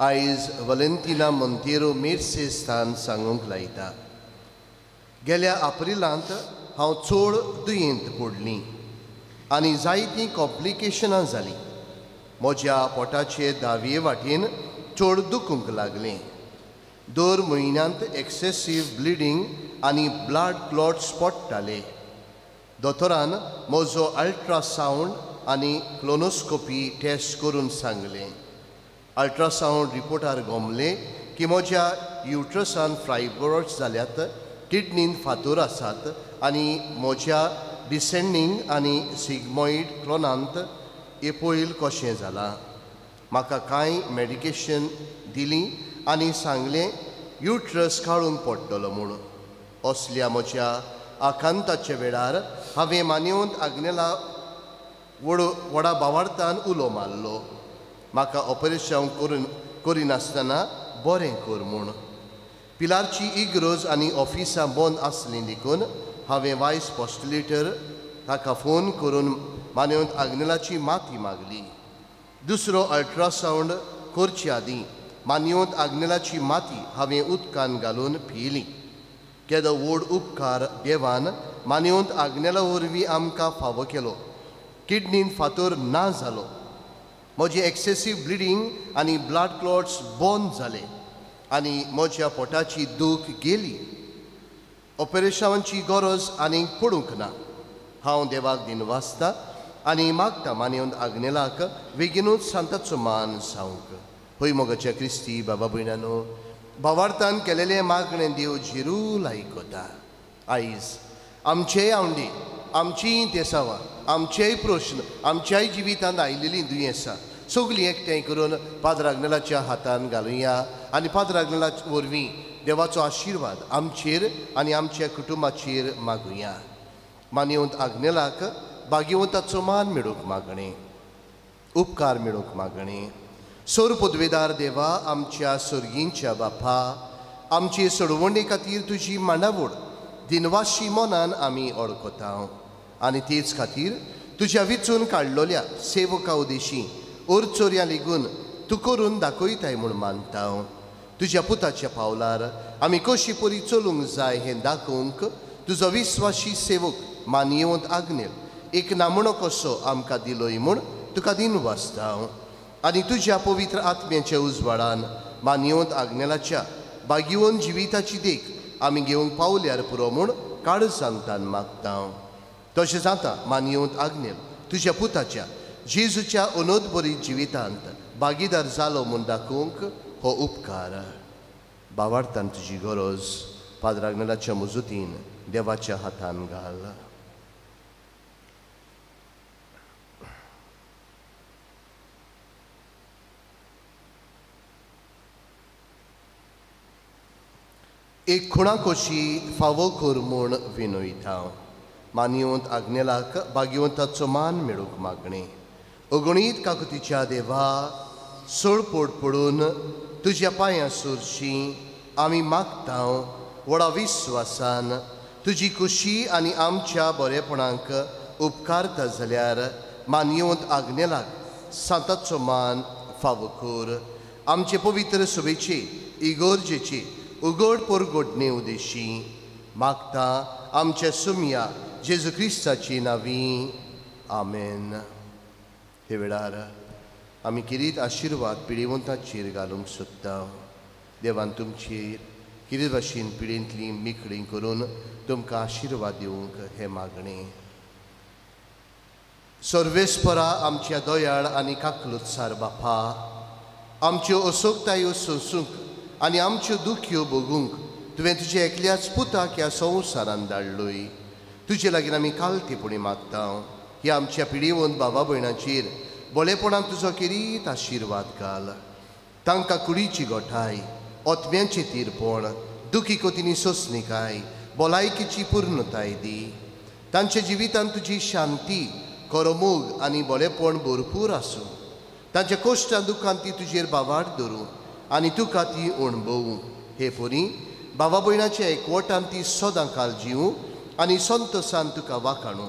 आयज वलेंतिना मोंतेरो मेर्से स्थान सांगूंक लायता. गेल्या एप्रिलांत हांव चड दुयेंत पडली आनी जायतीं कॉम्प्लिकेशनां जालीं. म्हज्या पोटाचे दावे वाटेन चड दुखूंक लागलें. दर म्हयन्यांत एक्सेसीव ब्लिडींग आनी ब्लड क्लॉट्स पडटाले. दोतोरान म्हजो अल्ट्रासावंड आनी क्लोनोस्कोपी टेस्ट करून सांगलें. अल्ट्रासावंड रिपोर्टार गोमलें की म्हज्या युट्रसान फायब्रॉइड्स जाल्यात, किडनीन फातोर आसात आनी म्हज्या डिसेंडींग आनी सिग्मॉइड क्लोनांत एपोयल कशें जालां. म्हाका कांय मेडिकेशन दिली आनी सांगलें युट्रस काडूंक पडटलो म्हूण. असल्या म्हज्या आकांताच्या वेळार हांवें मानवंत आग्नेला व्हडा बावार्थान उलो मारलो. म्हाका ऑपरेशन करिनासतना बरें कर म्हूण. पिलारची इगरोज आनी ऑफिसां बंद आसलीं देखून हांवें वायस पोस्टुलेटर ताका फोन करून मानवंत आग्नेलाची माती मागली. दुसरो अल्ट्रासावंड करचे आदीं मानवंत आग्नेलाची माती हांवें उदकान घालून पियली. केदो व्हड उपकार देवान मानवंत आग्नेला वरवीं आमकां फावो केलो. किडनीन फातोर ना जालो. म्हजें एक्सेसीव ब्लिडींग आनी ब्लड क्लॉट्स बंद जाले आनी म्हज्या पोटाची दूख गेली. ऑपरेशनाची गरज आनीक पडूंक ना. हांव देवाक दिनवासता आनी मागता मानवंत आग्नेलाक बेगीनूच सांताचो मान जावंक. हय मोगाच्या क्रिस्ती बाबा भयणानो, भावार्थान केलेलें मागणें देव जिरूल आयकता. आयज आमचेय आवंडे, आमचीय देसावां, आमचेय प्रश्न, आमच्याय जिवितांत आयिल्लीं दुयेंसां सगळीं एकठांय करून पाद्र आग्नेलाच्या हातान घालुया आनी पाद्र आग्नेला वरवीं देवाचो आशिर्वाद आमचेर आनी आमच्या कुटुंबाचेर मागुया. मानवंत आग्नेलाक भाग्यवंताचो मान मेळूंक मागणें, उपकार मेळूंक मागणें. सोर पदवेदार देवा, आमच्या सर्गींच्या बापा, आमचे सोडवणे खातीर तुजी मांडावळ दिनवाशी मनान आमी ओळखता आनी तेच खातीर तुज्या विचून काडलोल्या सेवका उदेशी ओरचोरयां लेगून तूं करून दाखयताय म्हूण मानता. तुज्या पुताच्या पावलार आमी कशी परी चलूंक जाय हें दाखोवंक तुजो विस्वाशी सेवक मानयेवंत आग्नेल एक नामणो कसो आमकां दिलोय म्हूण तुका दिनवासता. आनी तुज्या पवित्र आत्म्याच्या उजवाडान मानयेवंत आग्नेलाच्या भाग्यवंत जिविताची देख आमी घेवंक पावल्यार पुरो म्हूण काळजांतान मागता. तशें जाता मानयेवंत आग्नेल तुज्या पुताच्या जेजूच्या अनोदबरी जिवितांत भागीदार जालो म्हूण दाखोवंक हो उपकार. बावार्थान तुजी गरज पाद्र आग्नेलाच्या मजुतीन देवाच्या हातान घाल. एक खुणा कशी फावो कर म्हूण विनयता. मानयेवंत आग्नेलाक भाग्यवंताचो मान मेळूंक मागणें. अगणीत काकुतीच्या देवा, सोळपोट पडून तुज्या पांयां सोरशी आमी मागता व्हडा विस्वासान तुजी खुशी आनी आमच्या बरेपणाक उपकारता जाल्यार मानयेवंत आग्नेलाक सांताचो मान फावो कर. आमचे पवित्र सभेचे इगोर्जेचे उगड परगोडणे उदेशी मागता. आमच्या सुमया जेजू क्रिस्ताची नांवी आमेन. हे वेळार आमी किरीत आशिर्वाद पिडेवंताचेर घालूंक सोदता. देवान तुमचेर किरीत भाशेन पिडेंतली मेकळी करून तुमकां आशिर्वाद दिवंक हें मागणें. सर्वेस्परा आमच्या दयाळ आनी काकलुत्सार बापा, आमच्यो असोकतायो सोंसूंक आनी आमच्यो दुख्यो भोगूंक तुवें तुज्या एकल्याच पुताक ह्या संवसारान धाडलोय. तुजे लागीं आमी कालतेपणी मागता ह्या आमच्या पिडेवंत बाबा भयणाचेर बळेपणान तुजो किरीत आशिर्वाद घाल. तांकां कुडीची गोठाय, ओतम्यांचें तीरपण, दुखी कोतीनी सोंसणीकाय, भलायकेची पूर्णताय दी. तांच्या जिवितांत तुजी शांती, करमूग आनी बळेपण भरपूर आसूं. तांच्या कश्टां दुखान ती तुजेर बावाड धरूं आनी तुका ती अणभवूं. हे परी बाबा भयणाच्या एकवटान ती सदां काल जिवूं आनी संतोसान तुका वाखाणू.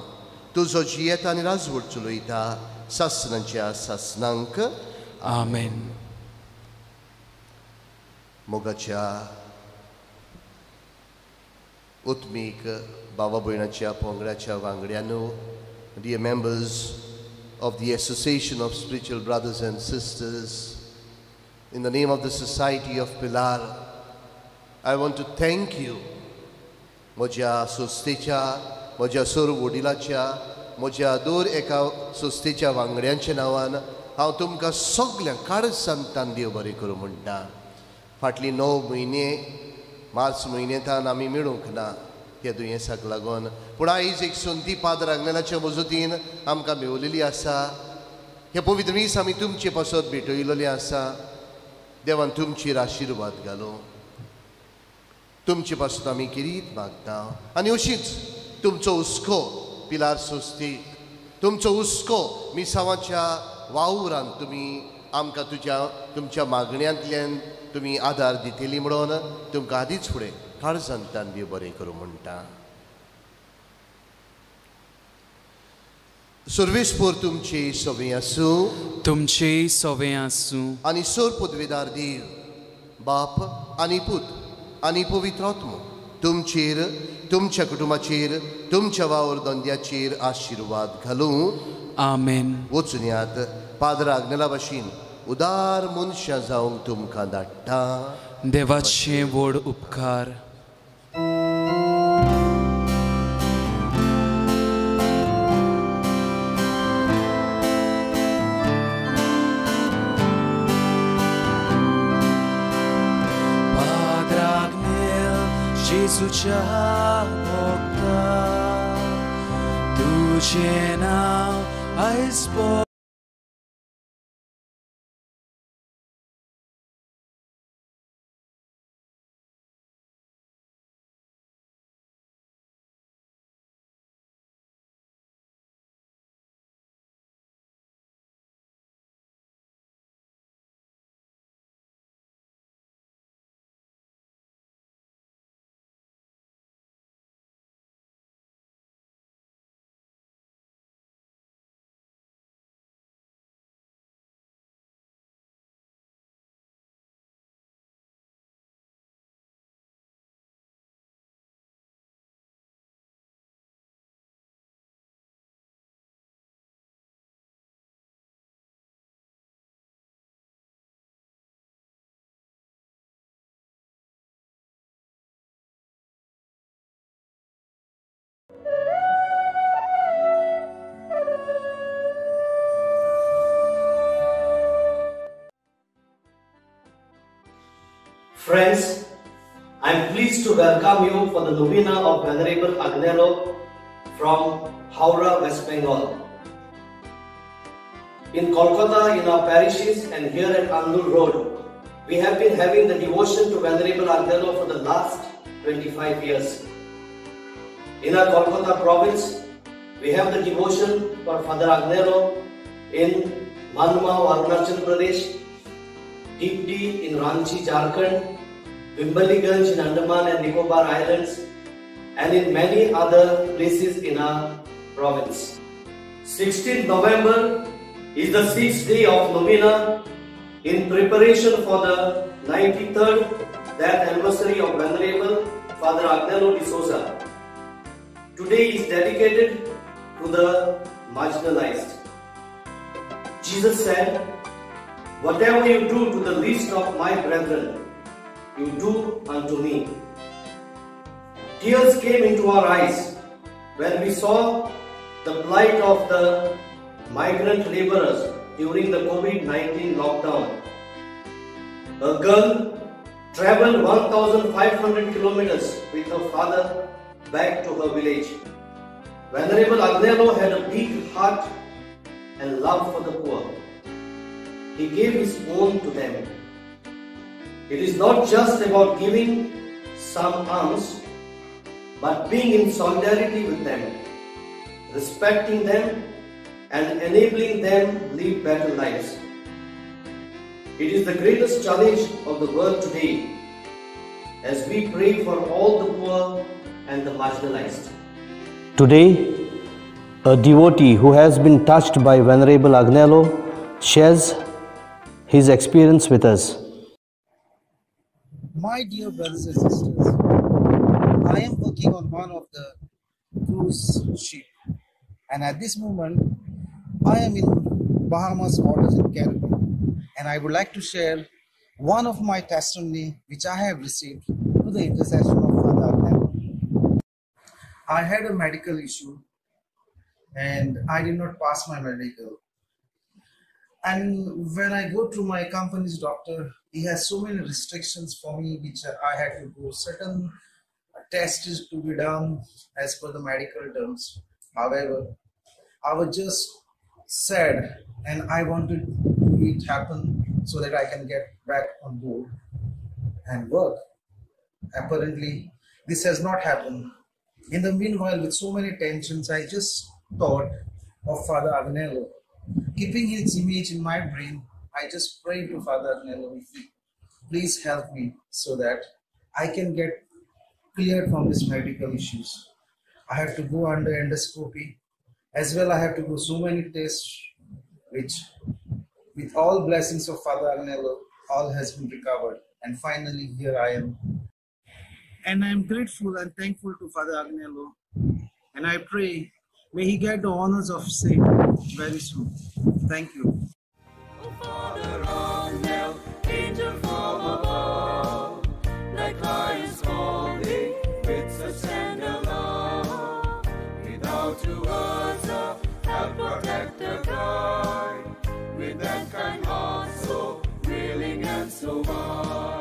तुजो जियेता आनी राजवट चलयता सासणाच्या सासणांक आमेन. मोगाच्या उत्मीक बाबा भयणाच्या पंगडाच्या वांगड्यानो, dear members of the Association of Spiritual Brothers and Sisters, in the name of the Society of Pilar, I want to thank you. म्हज्या संस्थेच्या, म्हज्या सर वडिलाच्या, म्हज्या दर एका संस्थेच्या वांगड्यांच्या नांवान हांव तुमकां सगल्यांक काळजांतल्यान देव बरें करूं म्हणटा. फाटली 9 म्हयने मार्च म्हयन्यांत आमी मेळूंक ना ह्या दुयेंसाक लागून, पूण आयज एक संदी पाद्र आग्नेलाच्या मजतीन आमकां मेवलेली आसा. हे पवित्र मीस आमी तुमचे पासत भेटयलेलें आसा. देवान तुमचेर आशिर्वाद घालूं. तुमचे पासत आमी किरीत मागता आनी अशीच तुमचो हुस्को पिलार संस्थेक, तुमचो हुस्को मिसांवाच्या वावरान तुमी आमकां तुमच्या मागण्यांतल्यान तुमी आदार दितली म्हणून तुमकां आदींच फुडें काळजांतल्यान देव बरें करूं म्हणटा. सर्वेस्पोर तुमची सवे आसूं, तुमचेय सवे आसूं. आनी सोर पदवेदार देव बाप आनी पूत आनी पवित्र आत्मो तुमचेर, तुमच्या कुटुंबाचेर, तुमच्या वावर धंद्याचेर आशिर्वाद घालूं. आमेन. वचून यात पाद्र आग्नेला भाशेन उदार मनशां जावंक तुमकां धाडटा. देवाचे व्हड उपकार. पाद्र आग्नेल जेजूच्या भोगता तुजें नांव आयज Friends, I am pleased to welcome you for the novena of Venerable Agnelo from Howrah, West Bengal. In Kolkata, in our parishes and here at Andul Road, we have been having the devotion to Venerable Agnelo for the last 25 years. In our Kolkata province, we have the devotion for Father Agnelo in Manmao, Arunachal Pradesh, Deepdi in Ranchi, Jharkhand, Wimbaliganj in Andaman and Nicobar Islands, and in many other places in our province. 16th November is the 6th day of novena in preparation for the 93rd death anniversary of Venerable Father Agnelo D'Souza. Today is dedicated to the marginalized. Jesus said, "Whatever you do to the least of my brethren, you do unto me." Tears came into our eyes when we saw the plight of the migrant laborers during the COVID-19 lockdown. A girl traveled 1,500 kilometers with her father back to her village. Venerable Agnelo had a big heart and love for the poor. He gave his own to them. It is not just about giving some alms, but being in solidarity with them, respecting them, and enabling them live better lives. It is the greatest challenge of the world today as we pray for all the poor and the marginalized. Today, a devotee who has been touched by Venerable Agnelo shares his experience with us. My dear brothers and sisters, I am working on one of the cruise ship, and at this moment I am in Bahamas waters in Caribbean, and I would like to share one of my testimony which I have received through the intercession of Father Agnelo. I had a medical issue and I did not pass my medical. And when I go to my company's doctor, he has so many restrictions for me, which I had to go certain tests to be done as per the medical terms. However, I was just sad and I wanted it happen so that I can get back on board and work. Apparently, this has not happened. In the meanwhile, with so many tensions, I just thought of Father Agnelo. Keeping his image in my brain, I just prayed to Father Agnelo, please help me so that I can get cleared from these medical issues. I have to go under endoscopy as well. I have to go so many tests, which with all blessings of Father Agnelo, all has been recovered. And finally, here I am. And I am grateful and thankful to Father Agnelo. And I pray, may he get the honors of saint very soon. Thank you. Oh, Father Agnel, angel from above, like lions calling with such tender love, without to us a help, protector, guide, with that kind heart so willing and so wise.